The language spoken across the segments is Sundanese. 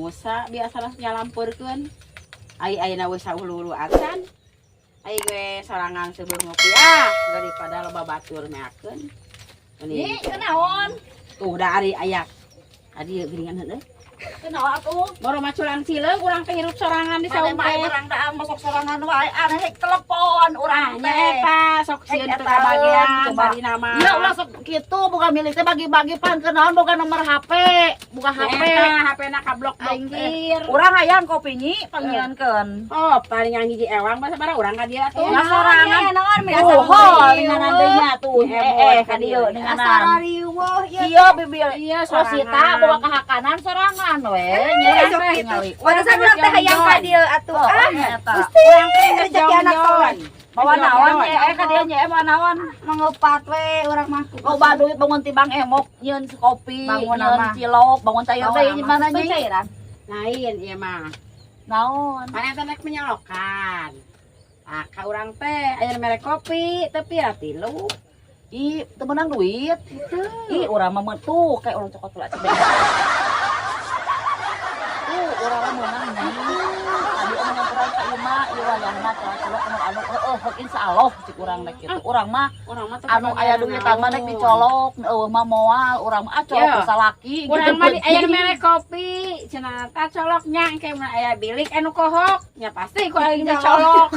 Musa biasa nyalampeurkeun. Ai ayeuna we saulu-ulu acan. Ai ge sorangan seubeuh ngopi ah, daripada loba batur meakeun. Nyi, Mending kenaon? Tuh da ari aya. Adi geuningan heueuh. Kenaon atuh? Boro maculan sileung urang teh hirup sorangan di Mane saung mah teh. Barang da masuk sorangan wae, aneh hek telepon urang Nya teh. Eta sok sieun Hek teu eta, kabagian coba. bari nama. Ya ulah sok kitu, boga milik teh bagi-bagi, pan kenaon boga nomor HP, buka HP. Eta HP-na kablok Aing teh. blokir. Urang hayang kopi, Nyi, pangnyieunkeun. Oh, paling yang hiji ewang bahasa bara urang ka dieu atuh. Ya sorangan. Naon? Tuh, hol ninganan deui nya tuh. Iya, Ka dieu ninganan. Asara riweuh ieu. Iya, bibir. Iya, Rosita sorangan. boga kahakanan sorangan we. Nya Sok teh kitu. ningali. Pantesan urang teh hayang ka dieu atuh. Oh, Ah, nya eta. Gusti, rezeki anak soleh. Bawa naon nya ka dieu nya, bawa naon? Mangopat we urang mah. Loba duit bangun ti Bang Emok nyieun kopi, Bangun nyieun nama. Cilok, bangun cair teh mana, Nyi? Cairan. Lain ieu mah. Naon? Mana teh nek menyolokan. Ah, ka urang teh aya merek kopi teu pira tilu. Ih, teu meunang duit. Gitu. Ih, urang mah tuh kayak urang cokot lah. Tuh, urang mah meunang, Nyi. Tadi omongan urang ka imah, ieu wayahna celok anu anu heueuh heuk insyaallah cik urang rek kitu. Urang mah Urang mah teu anu aya duitan mah nek dicolok, eueuh mah moal, urang mah ah colok Ya. ku salaki Urang mah di aya gitu. Merek kopi, cenah ta colok nya engke mun aya bilik anu kohok, nya pasti ku aing dicolok.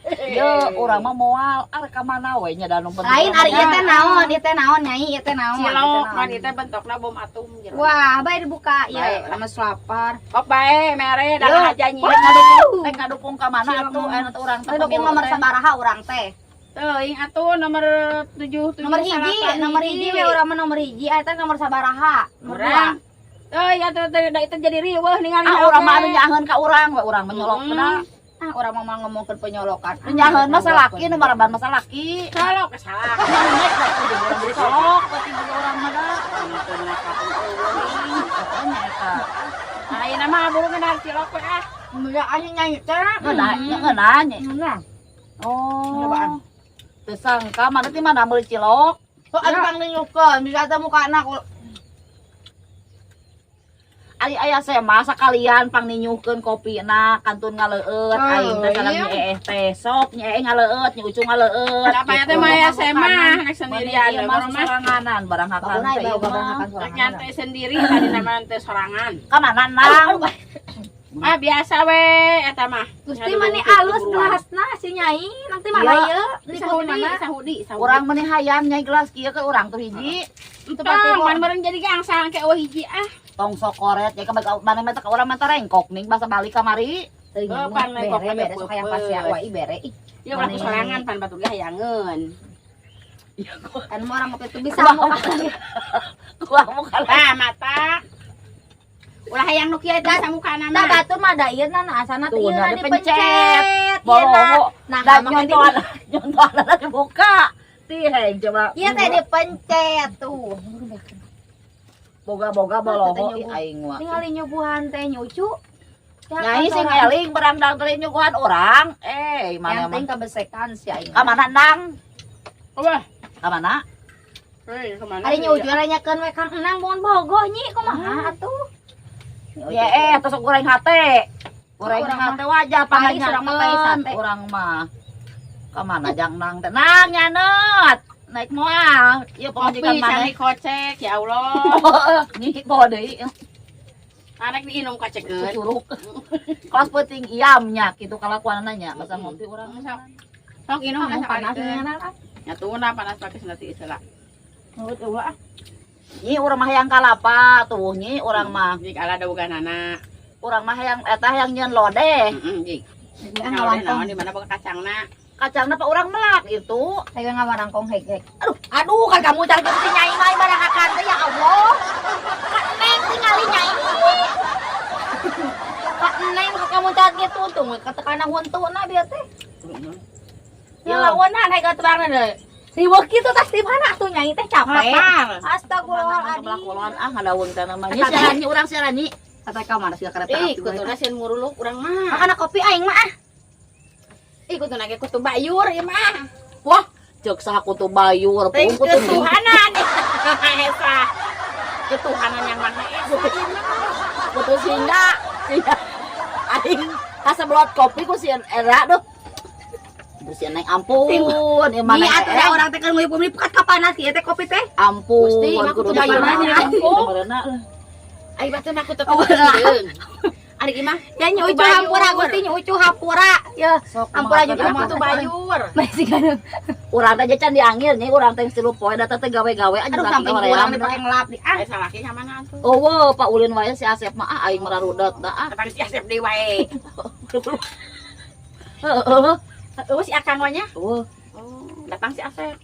Ye, urang mah moal, arek ka mana we nya da nu penting. Lain ari ieu teh naon? Ieu teh naon, Nyai? Ieu teh naon? Cilok, Ieu teh kan naon? ieu teh bentukna bom atom gitu. Wah, bae dibuka Bae. ya, lama lapar. Kok bae mere da Yo. aja nyi. Rek ngadukung ka mana atuh anu teh urang teh Ngedukung pemilu nomor teh. sabaraha urang teh? Teuing atuh nomor 7 7. Nomor hiji, nomor hiji we urang mah, nomor hiji, eta nomor sabaraha? Nomor dua. Urang. Teuing atuh teh da itu jadi riweuh ningali. Ah, urang mah anu nyaheun ka urang we, urang mah nyolok na. Ah, urang mah mau ngomongkeun penyolokan. Nu nyaheun mah salaki, nu maraban mah salaki. Colok salah. Nek nek kudu urang dicolok, penting juga urang mah da. Heeh, nya eta. Nah, ayeuna mah buru ngeunah cilok we ah. Ya anjing nyanyi teh. Ngeunah, ngeunah nya. Ngeunah. Oh. Cobaan. Teu sangka mana ti mana meuli cilok. Oh, anu pang ninyukeun, bisa teh mukana ku. Ari aya sema sakalian pang ninyuhkeun kopina kantun ngaleueut Oh, aing teh sareng iya. Nyi Eeh teh sok Nyi Eeh ngaleueut, Nyi Ucu ngaleueut. Apa ya teh mah aya sema rek sendirian Ieu we mah mah. soranganan barang hakan Baguna teh ieu ieu barang mah. hakan Rek sorangan. nyantai sendiri tadi nama teh sorangan. Ka mana nang? Ah, biasa we eta mah. Gusti, mani alus gelasna si Nyai, nanti mana Iya. ieu? Liput Sahudi, mana? sahudi, sahudi. Urang meni hayam nyai gelas kieu ke urang tuh hiji. Entong, man meureun jadi gangsang ke eueuh hiji ah. Tong sokoret ya ka mana mah teh ka urang mah teh rengkok ning basa balik kamari. Teuing Oh, pan bere lengkok bere sok hayang peupeus. pasea wa bere ih. Ya ulah ku sorangan pan batur ge hayangeun. Kan mau orang ngopi tuh bisa Wah. mau. Kuah muka. Ah, mata. Ulah hayang nu kieu teh samukana Nah, mah. batur mah da ieu na asana teh Tuh, ieu nah, na dipencet. dipencet. Ieu na. Boloho. Nah, Dan makanya nyontohan nyontohan dibuka. Tiheng coba. Ieu teh dipencet tuh. Boga-boga boloho ih aing mah. Ningali nyuguhan teh nyucu. Ya, Nyai sing eling barang dang teh nyuguhan urang. Eh, mana Yang mah? penting kebesekan si aing. Ka mana nang? Wah, Ka mana? hei, kemana? Ari nyucu nanyakeun we Kang Enang mun bogoh nyi kumaha atuh. Ya tos goreng hate. Goreng Urang mah. hate wajah Pais, urang mah pais panganyakeun hate. Urang mah. Ka mana jang nang teh? Nang nyaneut. Naik moal. Ieu Kopi pamajikan sami maneh. kocek, ya Allah. Nyi bawa deui. Arek diinum kocekeun. Curug. Kelas penting iamnya kitu kalakuanana nya basa ngopi urang. Sok. Sok inum Ah, lah panas sakalikeun. nya. Nya tuna panas pakai senati isela. Nurut eueuh ah. Nyi, urang mah hayang kalapa tuh nyi urang mah. Jik ala dawoganana. Urang mah hayang eta hayang nyeun lodeh. Heeh, jik. Ah, Naon ngawarangkong. naon di mana boga kacangna? Kacangna pa urang melak itu. Saya ngawarangkong hek hek. Aduh, aduh kan kamu cari si Nyai mah barang akan teh ya Allah. Kak Neng tingali Nyai. Kak Neng mah kamu cari gitu tuh katekana huntuna biar teh. Ya lawanan hek atuh deui. Riweuh kitu tas di mana tuh Nyai teh capek. Lapar. Astagfirullahaladzim. Kulon ah ngadaun teh namanya. Siaran nyi urang siaran nyi. Kata ka mana sih kereta Ih, api. kutuna sieun muruluk urang mah. Makana kopi aing mah ah. Ih, kutuna ge kutu bayur ieu mah. Wah, ceuk saha kutu bayur, Teuing pun kutu ketuhanan. Esa. Ketuhanan yang Maha Esa ieu mah. Kutu singa. Aing kaseblot kopi ku si Era duh. Bersih neng ampun, ieu mana Nih atuh da urang teh keur nguyup bumi pekat kapanas ieu teh kopi teh. Ampun, Gusti, mah kudu kudu bayuran, ampun. Ai batur mah kutu Oh, hideung. Ari imah Ya nyi Ucu hampura Gusti, nyi Ucu hampura. Ya, Sok hampura kumaha juga teh? kutu bayur. Masih kadang. Urang teh can diangir nya, urang teh tilu poe da teh gawe-gawe aja Aduh sampai nyi urang dipake ngelap di ah. Ai salaki ka mana atuh? Oh, wow, Pak Ulin wae si Asep mah ah aing mararudet da ah. Tapi si Asep deui wae. Heeh. Eueuh si Akang we nya. Eueuh. Oh, datang si Asep.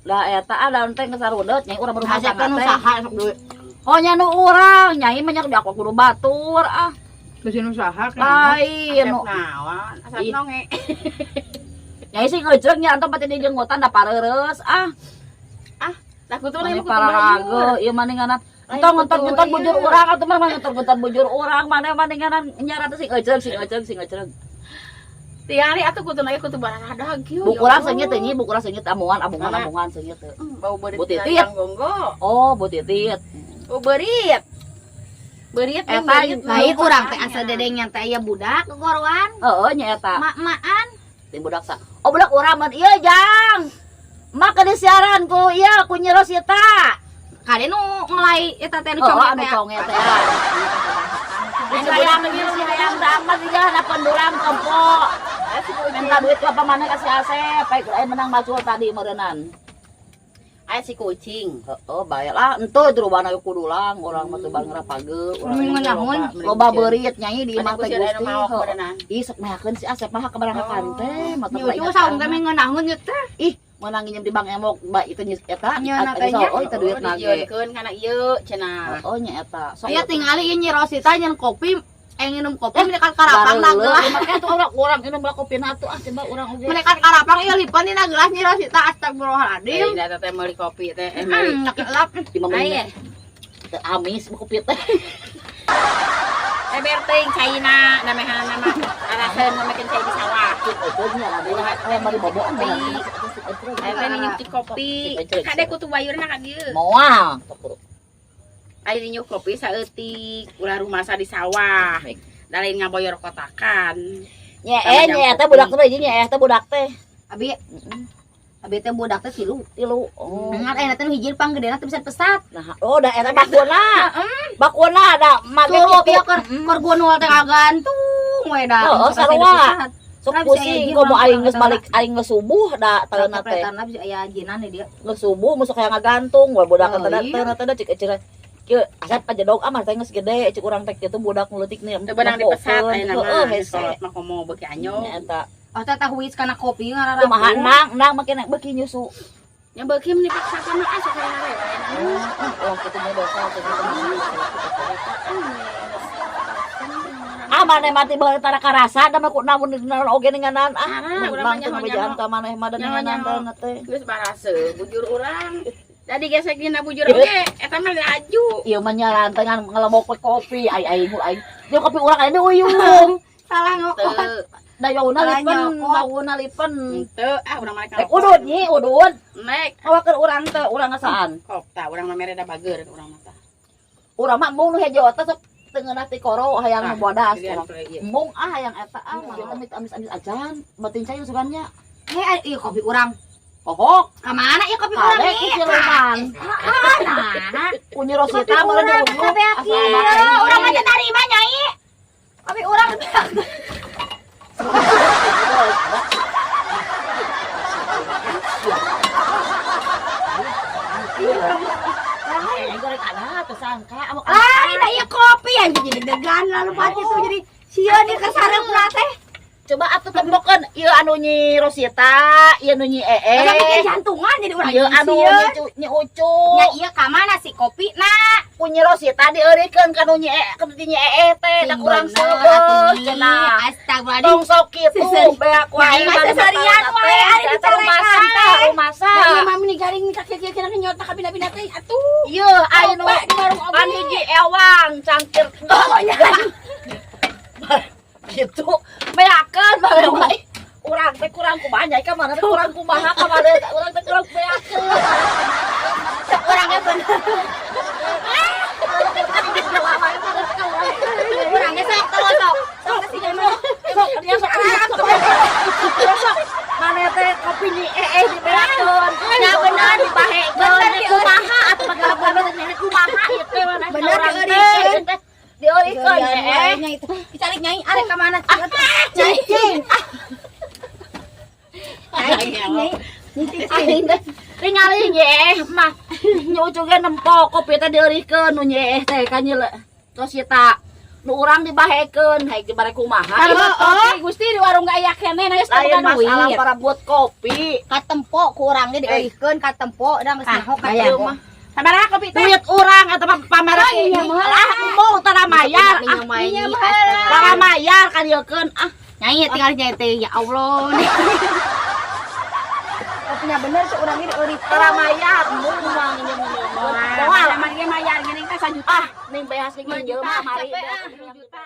Da eta ah daun teh geus sarudet nya urang berumah Asep tangga kan teh. usaha sok duit. Oh nya nu urang, nyai mah nya di aku kudu batur ah. Terus nu usaha kan. Lain Asep nu naon? Asep Ih. nonge. Nyai sih ngejreng nya antum pati di jenggotan da pareureus ah. Lah kutu Mani mah kutu pararage bayur. ieu maninganan. Lain Entong kutu, ngentot-ngentot bujur iya. urang atuh mah ngentot-ngentot bujur urang mana maninganan nya ratu sing ngejreng sing ngejreng sing ngejreng. Tingali atuh kutu na kutu bararadag kieu. Buku urang seungit teh nyi, buku urang seungit amungan amungan Mana? amungan seungit teh. Bau beurit Butitit. gonggo. Oh, butitit. Oh, beurit. Beurit Eta, beurit. Lain urang teh asa dedengnya teh aya budak goroan. Heeh nya eta. Mak-makan. Ti budak sa. Oh budak urang mah ieu jang. Mak ke siaran ku ieu ku Nyi Rosita. Kade nu ngelai eta teh nu Oh, conge anu teh. conge teh. Anu hayang si hayang damat juga na pendulang tempo. Minta duit ke apa mana kasih Asep, baik lain menang macul tadi meureunan. Aya si kucing. Heeh, bae lah entu dirubahna kudulang urang mah teu ngrapage urang. Mending ngeunaheun. Loba beurit nyai di imah teh Gusti. Gusti. Ih sok meakeun si Asep mah kabarangkakan teh mata Nyi Ucu saung teh mah ngeunaheun ieu teh. Ih, menang nginjem di Bank Emok, ba itu nyis eta. Nya, na teh nya. Oh, itu duit nage. Dijieunkeun kana ieu cenah. Oh, nya eta. Sok Aya tingali ieu Nyi Rosita nyen kopi, nginum kopi menekan karapang na gelas. Makanya tuh orang orang minum lah kopi na tuh ah coba orang oge. Menekan karapang ieu lipan dina gelas Nyi Rosita astagfirullahaladzim. Deui da teh meuli kopi teh eh meuli. Nak gelap. Lima Aya. menit. Teu amis kopi teh. Eber teuing caina damehanna mah araseun ngomekeun cai di sawah. Itu nya lah dia hayang bari boboan. Aya teh ninjuk ti kopi. Kade kutu bayurna ka dieu. Moal. Aya ninjuk kopi saeutik ulah rumasa di sawah. Da lain ngaboyor kotakan. Nya nya eta budak teh nya eta budak teh. Abi abi teh budak teh tilu. Tilu. Oh. Ngan aya teh nu hiji panggedena teh bisa pesat. Nah, oh da eta bakuna. Bakuna da mage Tuh kitu. ieu keur keur gunul teh ngagantung we da. Heeh, Sok aya sarua. pesat. Sok Kan bisa pusing aya komo jinan, aing geus eta balik aing geus subuh da taeuna teh. Pletan bisa aya jinan di dia. Geus subuh musuh kayak ngagantung we budak Oh, teh iya. teh teh cek cek kieu asep aja dog amar teh geus gede cek urang teh kitu budak nu leutik nih. Teu beunang dipesat ayeuna Heeh, mah. hese. Kolot mah komo beuki anyong. Nya eta. Oh teh tahuis kana kopi ngarara. Kumaha nang nang makin beuki nyusu. Nya beuki mun dipaksakeun mah asup hayang hare wae. Oh, kitu nya dosa kitu. Ah maneh mati bae tara karasa da mah ku namun naon oge ninganan ah. Ah, urang mah Bang teh nyaho-nyaho. bejaan ka maneh mah da ninganan Nyaho-nyaho. teh. Geus barase bujur urang. Tadi gesek dina bujur oge eta mah laju. Ieu mah nyarantengan ngelebok we kopi ai aing aing. Dia kopi urang aya uyung. Salah ngokot. Teu Da yauna Salah lipen, nyokot. bauna lipen. teu ah urang mah Eh udud nyi, udud. Nek Ngawakeun urang teh, urang ngasaan. kop ta urang mah mere da bager urang mah tah. Urang mah embung nu hejo teh sok teu ngeunah ti koro hayang nu bodas Giliran urang. play ieu. Embung ah hayang eta ah, mah amis amis acan, batin cai usugannya. Eh ieu kopi urang. Hohok, Ka mana ieu kopi urang kade ieu? ku siluman. Nah, Ku Nyi Rosita kopi meureun urang diunggah. kabeak ieu. Urang mah teu tarima nyai. Kopi urang beak. Goreng ada tersangka. Lain da ieu kopi yang jadi deg-degan lalu pati tuh jadi sieun ieu kasareupna teh. Coba atuh tempokeun ieu anu Nyi Rosita, ieu anu Nyi Ee. Asa mikir jantungan jadi urang Ieu anu sieun. Nyi Ucu. Nya ieu ka mana si kopi na? Ku Nyi Rosita dieurikeun ka nu Nyi Ee, ka Nyi Ee teh da kurang seubeuh cenah. Astagfirullahaladzim. Tong sok kitu Seseri- beak wae. Nyai mah seserian wae, ari dicarekan teh. Rumasa. Da ieu mah meni garing ka kieu-kieu kena nyota ka bina-bina teh atuh. Ieu aya nu Coba di warung oge. pan hiji ewang cangkir Oh, nya. gitu beakeun bae wae. Urang teh kurang kumaha nyai ka mana teh kurang kumaha ka mana teh urang teh kurang beakeun. Cek orangnya bener. Orangnya sok terus Dieureuykeun nyai. Nyai itu. Dicalik nyai arek ka mana cing? Nyai. Nyai. Nyai. Aing teh tingali nyeh mah nyucu ge nempo kopi teh dieurikeun nu nyeh teh ka nyele. Terus eta nu urang dibahekeun haik dibare kumaha. Kalau kopi Gusti di warung gak aya keneh na geus teu Lain boga masalah duit. parabot kopi. Katempo ku urang ge dieurikeun katempo da geus nyaho Ah, bayar. katempo. Sabaraha kopi teh? Duit urang eta mah pamer Oh, iya, mah. lah embung tara mayar ah. Nyai Tara mayar ka dieukeun ah. Nyai tinggal nyai teh ya Allah. Kopinya bener sih urang ge dieurikeun. Tara mayar embung mah nginjem. Wah, Moal zaman ge mayar gini kan 1 juta. ah ning behas nginjem mah mari. Capek, ah. Juta.